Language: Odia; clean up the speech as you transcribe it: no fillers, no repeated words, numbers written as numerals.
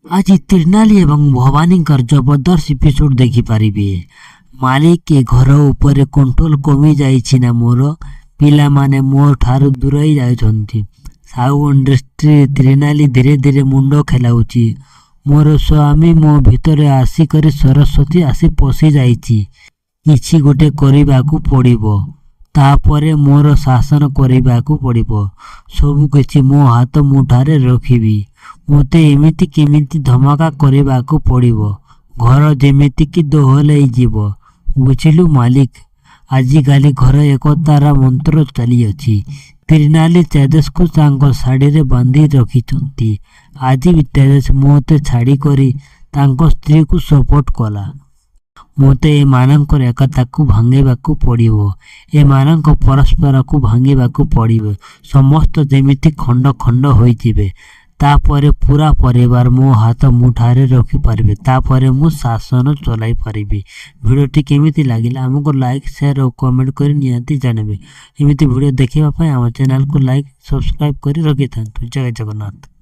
ଆଜି ତ୍ରିନାଲି ଏବଂ ଭବାନୀଙ୍କର ଜବରଦସ୍ତ ଏପିସୋଡ଼ ଦେଖିପାରିବେ। ମାଲିକ, ଏ ଘର ଉପରେ କଣ୍ଟ୍ରୋଲ କମି ଯାଇଛି ନା ମୋର? ପିଲାମାନେ ମୋ ଠାରୁ ଦୂରେଇ ଯାଉଛନ୍ତି। ସାହୁ ଇଣ୍ଡଷ୍ଟ୍ରି ତ୍ରିନାଲି ଧୀରେ ଧୀରେ ମୁଣ୍ଡ ଖେଳାଉଛି। ମୋର ସ୍ୱାମୀ, ମୋ ଭିତରେ ଆସିକରି ସରସ୍ୱତୀ ଆସି ପଶିଯାଇଛି। କିଛି ଗୋଟେ କରିବାକୁ ପଡ଼ିବ। ତାପରେ ମୋର ଶାସନ କରିବାକୁ ପଡ଼ିବ। ସବୁ କିଛି ମୋ ହାତ ମୁଠାରେ ରଖିବି। ମୋତେ ଏମିତି କେମିତି ଧମାକା କରିବାକୁ ପଡ଼ିବ, ଘର ଯେମିତିକି ଦୋହଲେଇ ଯିବ। ବୁଝିଲୁ ମାଲିକ, ଆଜିକାଲି ଘରେ ଏକତାର ମନ୍ତ୍ର ଚାଲିଅଛି। ତ୍ରିନାଲି ତେଜସ୍କୁ ତାଙ୍କ ଶାଢ଼ୀରେ ବାନ୍ଧି ରଖିଛନ୍ତି। ଆଜି ବି ତେଜସ୍ ମୋତେ ଛାଡ଼ିକରି ତାଙ୍କ ସ୍ତ୍ରୀକୁ ସପୋର୍ଟ କଲା। ମୋତେ ଏମାନଙ୍କର ଏକତାକୁ ଭାଙ୍ଗିବାକୁ ପଡ଼ିବ। ଏମାନଙ୍କ ପରସ୍ପରକୁ ଭାଙ୍ଗିବାକୁ ପଡ଼ିବ। ସମସ୍ତେ ଯେମିତି ଖଣ୍ଡ ଖଣ୍ଡ ହୋଇଯିବେ। ତାପରେ ପୁରା ପରିବାର ମୋ ହାତ ମୁଠାରେ ରଖିପାରିବେ। ତାପରେ ମୁଁ ଶାସନ ଚଲାଇ ପାରିବି। ଭିଡ଼ିଓଟି କେମିତି ଲାଗିଲା, ଆମକୁ ଲାଇକ୍, ସେୟାର ଓ କମେଣ୍ଟ କରି ନିହାତି ଜାଣିବେ। ଏମିତି ଭିଡ଼ିଓ ଦେଖିବା ପାଇଁ ଆମ ଚ୍ୟାନେଲକୁ ଲାଇକ୍, ସବସ୍କ୍ରାଇବ୍ କରି ରଖିଥାନ୍ତୁ। ଜୟ ଜଗନ୍ନାଥ।